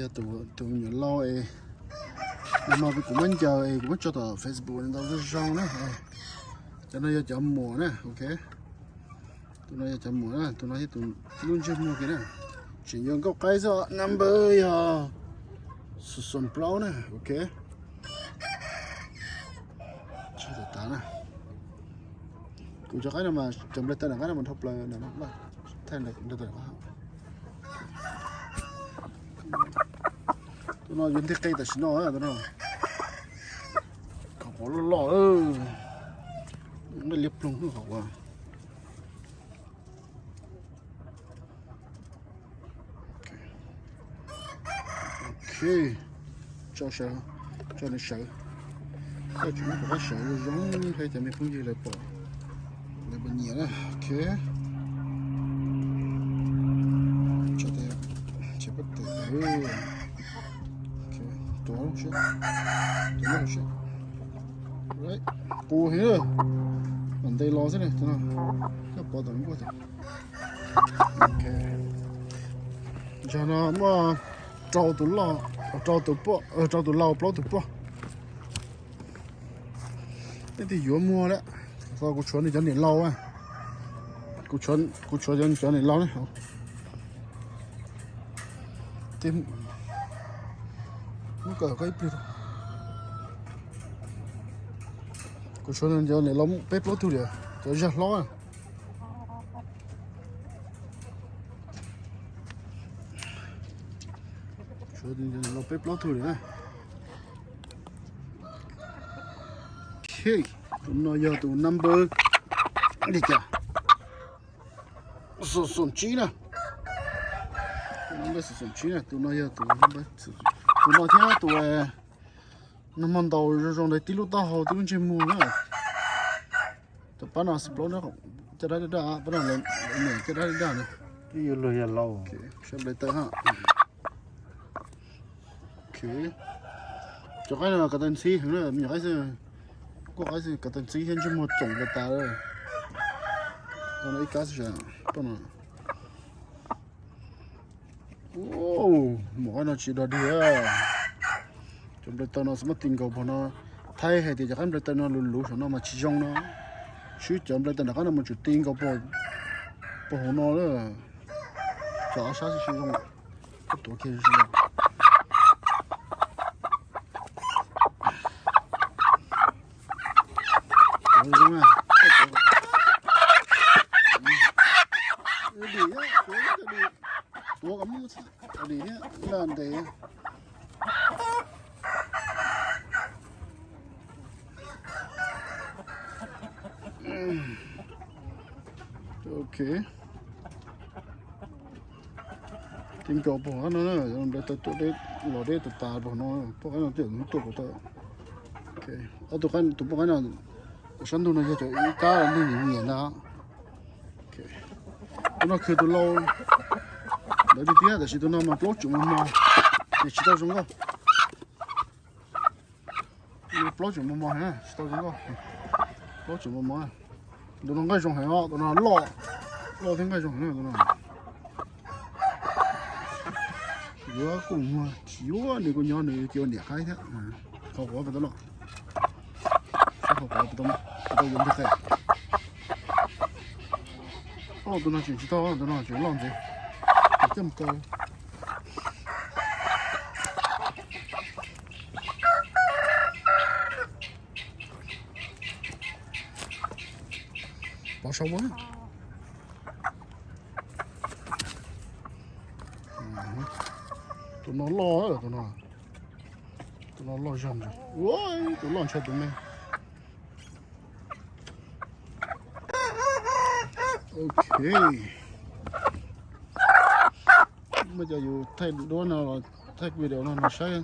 Yog tus me nyuam laus es, nag hmo kuv muab ncaws es kuv muab tso tom Facebook ntau zoo zoo na. Cov no yog cov muam na, ok. Tus no yog cov muam na, tus no yog tus lub ntsej muag kiag na. Tseem yog nkauj qaib xwb, number yog xoom plaub na, ok. Tsis tas na. Kuv cov qaib no mas cov nplai taw nram qab no mas dhau plaws, thaij nplai taw nram qab. Tus no yuav ntig qe tam sim no, tus no. Qhov quav loj loj, liab ploog qhov quav. Ok, tso sawv, tso nws sawv. Koj tsum muab kuv qab sawv zoo zoo thiab cov me phooj ywg lawv pom, lawv puas nyiam na. Ok, tso tes, tsis pab tes, tuav siab, tuav siab. Qus heev, mam ntes los xwb na, tus no, koj pov tom nkuaj tus. Ntawm no muaj rau tus loj, rau tus poj, rau tus laus plaub tus poj. Neb twb yuav muag lawm, kuv tshuav nws cov niam laus, kuv tshuav cov niam laus na. Muab kawm koj ib pliag. Kuv tshuav nws cov niam laus peb plaub tug li, cov zaj hlob. Tshuav nws cov niam laus peb plaub tug li na. Ok, tus no yog tus number li cas? Xoom xoom tsib na. Tus no yog xoom xoom tsib na, tus no yog tus, tus no thiab tus nag hmo ntaus zoo zoo ntawd tib lub taub hau tib lub ntsej muag na. Cov pab no xwm plaub na, caj dab daj daj, pab no lawv niam caj dab daj daj na. Twb yuav luag yog laus. Saib nplai taw ha. Ok. Cov qaib no kav taw ntxhib heev na, me nyuam qaib xwb. Kuj qaib xwb, kav taw ntxhib thiab ntsej muag txoom nplai taw. Poj no ib kab xwb, poj no. Muam qaib no tsis dog dig. Cov nplai taw no xwb mas ti nkaus pog no. Thaij hais tias cov qaib nplai taw no luv luv saum no mas tsis zoo no. Swb cov nplai taw nram qab no mas tsum ti nkaus pog hauv no lawm. Cov ob sab xwb tsis zoo. Koj tuav kiag zoo. Tuav zoo na. Tuav kom muaj txhab dim thiab laj ntev. Ok. Ti nkaus pog no, nplai taw tuaj deb los deb tas tas pog no, poj qaib no twb mus tuaj pog tau. Ob tug qaib, tus poj qaib no, sab ntug no yog cov ib kab neeg nyiam nyiam ntag. Tus no khwv tus laus ntawd tiag tiag, tab sis tus no mas plaub tseem mos mos, ces tsis tau zoo nkauj. Plaub tseem mos mos heev, tsis tau zoo nkauj. Plaub tseem mos mos. Tus no nqaij zoo heev os, tus no loj, loj thiab nqaij zoo heev tus no. Tsis yuav kuj muag, tsis yuav nws kuj nyob, nws cia ua niam qaib thiab. Qhov quav puas tau loj, qhov quav puas tau yuav nti qe. Tus no tseem tsis tau, tus no tseem loj ntxiv. Coj mus kaw. Pov saum ua. Tus no loj, tus no, tus no loj zog ntag. Ua, tus loj ntshai tus me. Ok. Muaj cov yus thaij duab no los thaij video no los saib,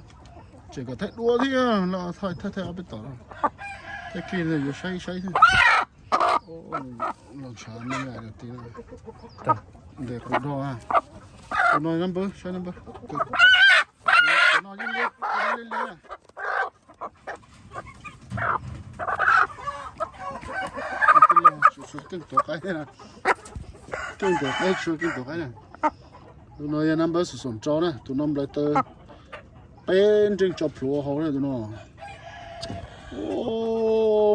tseem kom thaij duab thiab los thaij thaij ob peb tom no, thaij kiag yuav saib saib thiab. Los ntshav me li ti, ntes qus do. Tus no npawb, saib npawb. Tus no yeej liab liab na. Keej tuav qaib, keej tuav qaib, tshuav keej tuav qaib na. Tus no yog npawb xoom xoom rau na, tus no nplai taw Peb nreeg tso plhuav hauv tus no.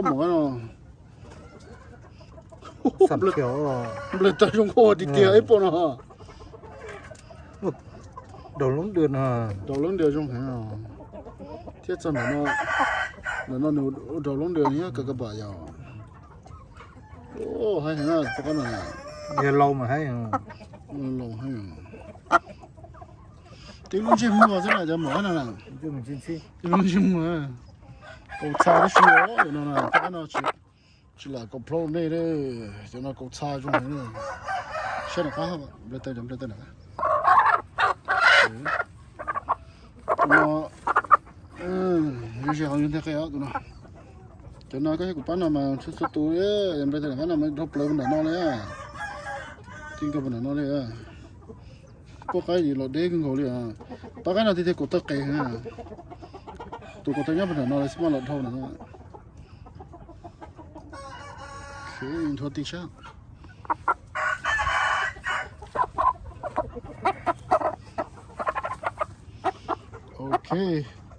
Mov no. Nplawg tawg zoo nkauj tiag tiag ib puas no. Daus loob dws no. Daus loob dws zoo heev. Thiab txog ntawm no, ntawm no nws ua daus loob dws thiab ka ka pam yog. Haib heev, yog laus mas haib. Laus heev. Tib lub ntsej muag xwb na cov mov no na. Tib lub ntsej muag. Kaus txha tib si no, no tsis lam kaus plhaub nej, cov no kaus txha zoo heev. Saib nram qab, nplawg taw, nplawg taw nram qab. Tus no, yus tsis hauv yus nteg qe os tus no. Cov no koj thiab kuv pab no mas txhua txhua tus, nplawg taw nram qab no mas dhau plaws nram no li. Ti nkaus nram no li. Poj qaib los deb kawg nkaus li. Pab qaib no tiag tiag kaus taw qes heev. Tus kaus taw nyob puag nram no lawm xwb mas los dhau nram no. Nthuav ti sab. Ok,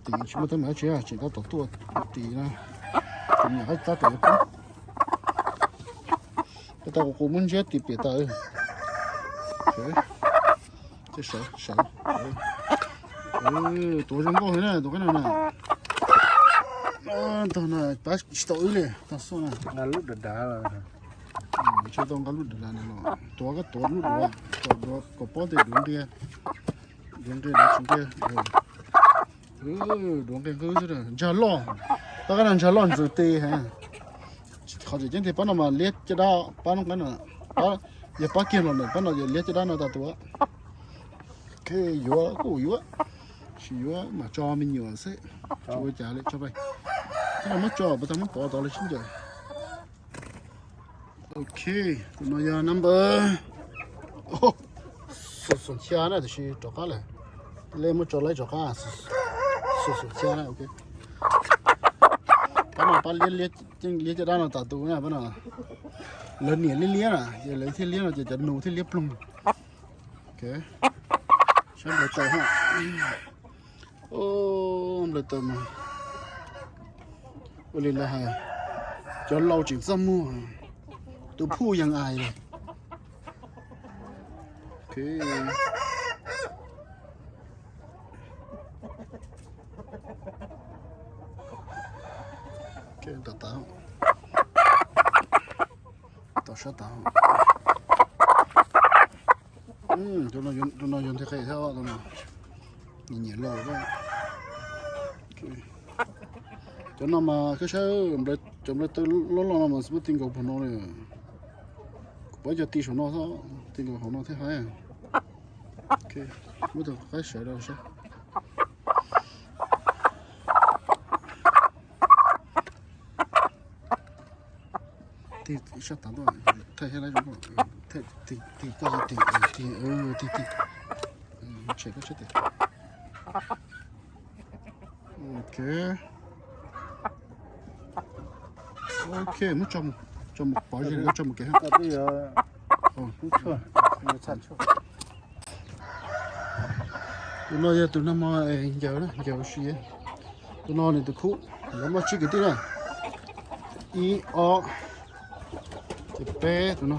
tim tsis muaj teeb meem dab tsi, tseem tab tom tuaj tim na. Tus me nyuam qaib tab tom yuav poob. Tab tom qus qus muab ntsiab tim piam tas. Sawv, sawv, sawv. Tuav zoo nkauj heev na tus qaib no na. Ntog na pab tsis tau wb li tag xoj na. Nqa lub dav dav los. Tsis tau nqa lub dav dav no los tuav koj tuav lub duav, kom duav kom pob tes duav nqia. Duav nqia duav tsis nqia. Duav nqia nqwb xwb, ntsag loj. Pab qaib no ntsag loj ntxws ti heev. Qhov tseem ceeb tiag pab no mas liab caj dab, pab no, yog pab kiag los ntawm pab no ces liab caj dab no tas tus. Yuav kuj yuav, tsis yuav mas tso me nyuam xwb, tsis ua cas li tso pais. Tib no muab tso puas tau muab pov tod los sib ncaws. Ok, tus no yog number xum xum xya na, tiam sis rov qab lawm. Lej muab tso laib rov qab, xum xum xya na, ok. Pab no pab liab, liab caj dab no tas tus na pab no. Lawv niam liab liab na, ces lawv thiaj liab no ces cov nus thiaj liab ploog. Ok, saib nplawg taw ha. Nplawg taw mas ua li lawv hais, cov laus tseem txaj muag, tus phuj yees ais lawm. Tom tav, tom sab tav. Tus no yog nteg qe thiab, tus no nyiam nyiam laus. Cov no mas koj saib, cov nplawg taw loj loj no mas xwb muab ti nkaus hauv no li. Kuv pab cov ti saum no xwb, ti nkaus hauv no thiab haib. Muab tus qaib sawv rau saib. Tig sab tav tuaj, thaij thiab zoo, tig, tig, tig, tig, tig, tshem koj sab tes. Ok. Ok, muab tso mus pov zis, tso mus kev. Tus no yog tus nag hmo ncaws, ncaws ua si. Tus no nws tus khub, lawv muaj tsib kwv tij na. Ib, ob, ces peb tus no,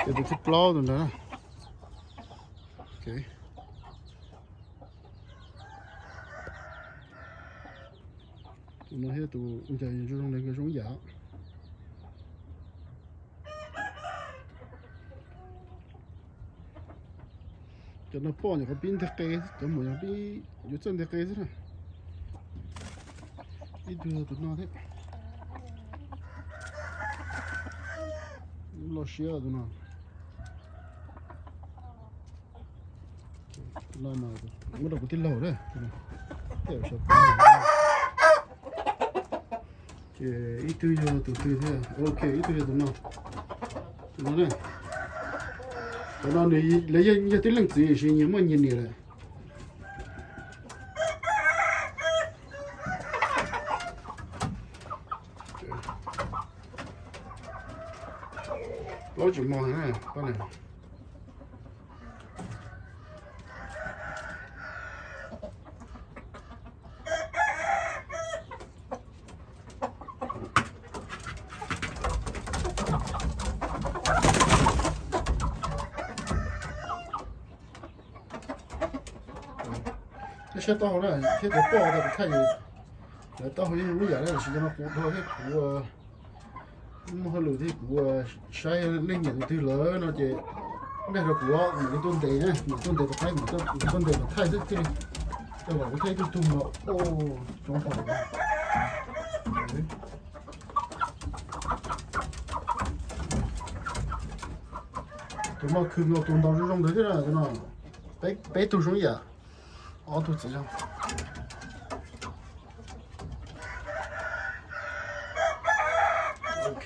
ces tus thib plaub tus ntawd na. Tus no thiab tus ncaws zoo zoo li nkawd zoo ib yam. Cov no poj nyuam qhuav pib nteg qe, cov muam yog pib yuav txawj nteg qe xwb na. Ib tug yog tus no thiab. Loj siab tus no. Muab rau kuv tij laug na. Ces ib tug yog tus twg thiab? Ok, ib tug yog tus no. Tus no ne. Tus no nws, lawv yog tib leej txiv tiam sis nyias muaj nyias niam lawm. Plaub tsis mos na, pab na. Siab taub hau na, thiab cov poj tau kuv thaij, lawv taub hau yeej ib yam na, tiam sis cov no kuv dhau thiab kuv muaj hauj lwm thiab kuv saib leej nyiam tus twg lawm no ces nej rau kuv mam li tuaj ntes, mam tuaj ntes rau qaib, mam tuaj ntes mam thaij xwb thiaj li coj los kuv thaij ib tug tug no. Tsoo thaum tus no khw no tus ntau zoo zoo ntawd thiab na, tus no peb tug zoo ib yam, ob tug txiv zoo. Ok,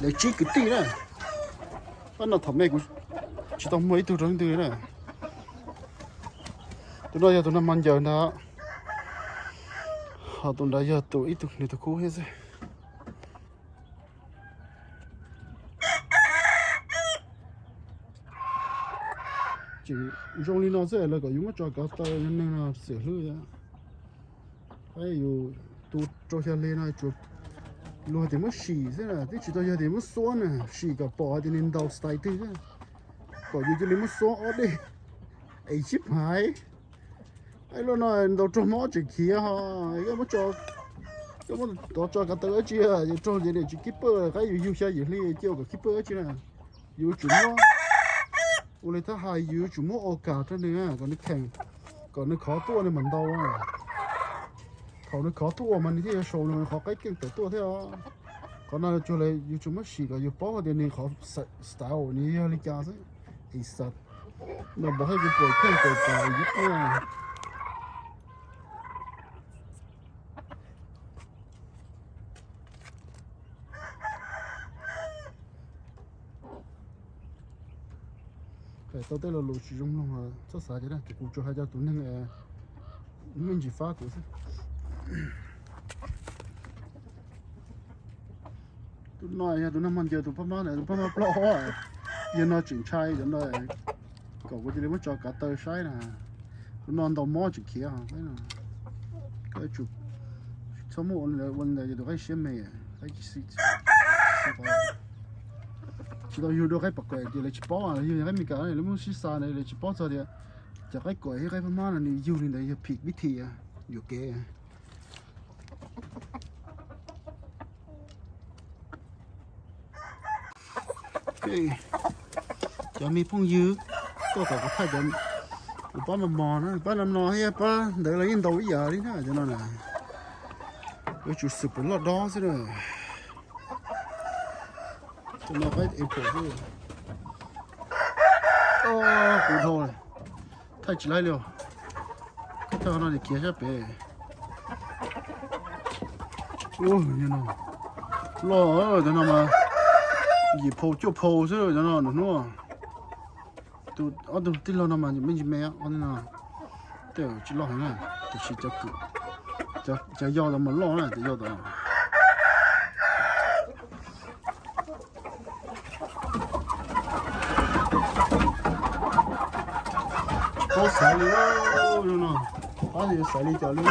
lawv tsib kwv tij na. Pab no thaum me kuv tsis tau muaj ib tug rau leej twg li na. Tus no yog tus nag hmo ncaws ntag, ho tus nrad yog tus ib tug nws tus khub thiab xwb. Tseem zoo li no xwb los kom yus muab tso kav taw neeg no xiam hlwb. Yus tu rau xya li no tsuas luag tias muab sim xwb na, twb tsis tau yog tias muab xuab na, sim kom pom hais tias nws ntaus style twg xwb, kom yus cia li muab xuab ob dej es sib hmaiv. Ib lub no ntaus raug mob tseem khiav ho, yog muab tso, yog muab tov tso kav taw dab tsi, yus raug ces niam tsis keeper, qaib yus yug xya yim hli cia kom keeper dab tsi na. Yus tsum muab, ua li tab hais yus tsum muab ua kam rau nws, kom nws kheem, kom nws khov tuaj nws mam ntaus. Thaum nws khov tuaj mas nws thiaj yuav sau nws qhov qaib keej tawm tuaj thiab os. Qhov no cuag li yus tsum muab sim kom yus paub tias nws qhov style nws yog li cas xwb. Ib xav no npov haj kuv pom kheej pom pom ib qho. Tau tej lo lus tsis zoo mloog txhob xav ces na, ces kuv tsuas hais rau tus neeg me ntsis fab kuv xwb. Tus no yog tus nag hmo ncaws tus pab mab na, tus pab mab plaub hau, yog no tseem ntshai cov no, kom kuv cia li muab tso kav taw saib na. Tus no ntaus mob tseem khiav, koj tsum txhob muab ua li ntawd ces tus qaib siab me, qaib tsis tau yug dua qaib pom kuam ces lawv tsis paub, yug qaib Meskas lawv muab sib xa na, lawv tsis paub txog tias cov qaib kuam thiab qaib pab mab no nws yug li ntawd yog phim vib thi, yuam kev. Cov me phooj ywg, tuaj kom kuv thaij cov, kuv pab mos mos na, pab no no thiab pab ntawd los yeej ntaus ib yam li na, cov no na, yuav tsum super loj dob xwb na. Cov no qaib import xwb. Kuv dhau, thaij tsis laib li os. Koj thaij qhov no ces khiav sab pem. Ub, no loj, cov no mas yim phau cuaj phau xwb cov no nws hnub. Tus ob tug tij laug no mas me ntsis me, tej tsis loj heev na, tiam sis cov yau ntawd mas loj na, cov yau ntawd. Tsis paub xaiv li no, pab xaiv li cas li.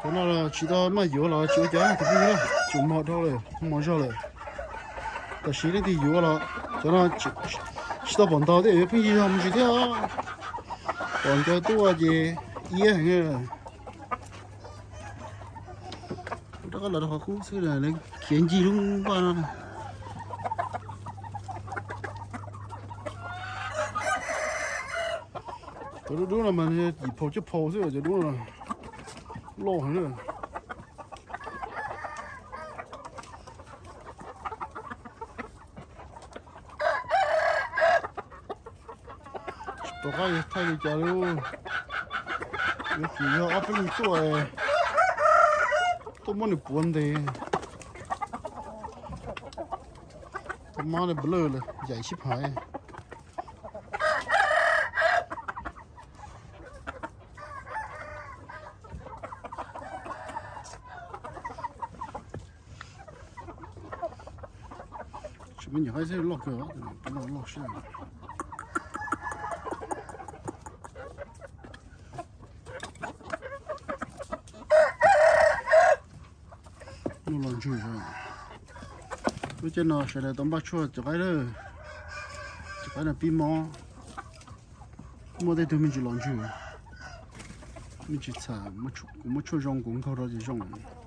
Cov no los tsis tau maj yuav los tsis ua cas tus phooj ywg, tsuas mos dhau lawm, mos zog lawm. Tam sim leej twg yuav los cov no tsis tau pom ntau thiab, phooj ywg yog mus ntsis thiab. Pom ntawd tuaj ces iab heev. Rov qab los rau qhov qub xwb, khiav ncig lub npaj no. Cov dub dub no mas yim phau cuaj phau xwb, cov dub no loj heev na. Tsis pom qab yuav thaij li cas li. Yuav tsum yog ob peb leeg tuaj, tuaj muab nws puav ntes. Mob li nplawj li, yaim sib phais. Tsis muaj nyuam qaib xwb loj kawg, loj loj siab. Los ntswg, lub caij no sawv daws tau npaj tshuaj cov qaib lawm. Cov qaib no pib mob, muaj tej tug me ntsis los ntswg, me ntsis txham, kuv muab tshuaj zoo kuv nkaug rau ces zoo.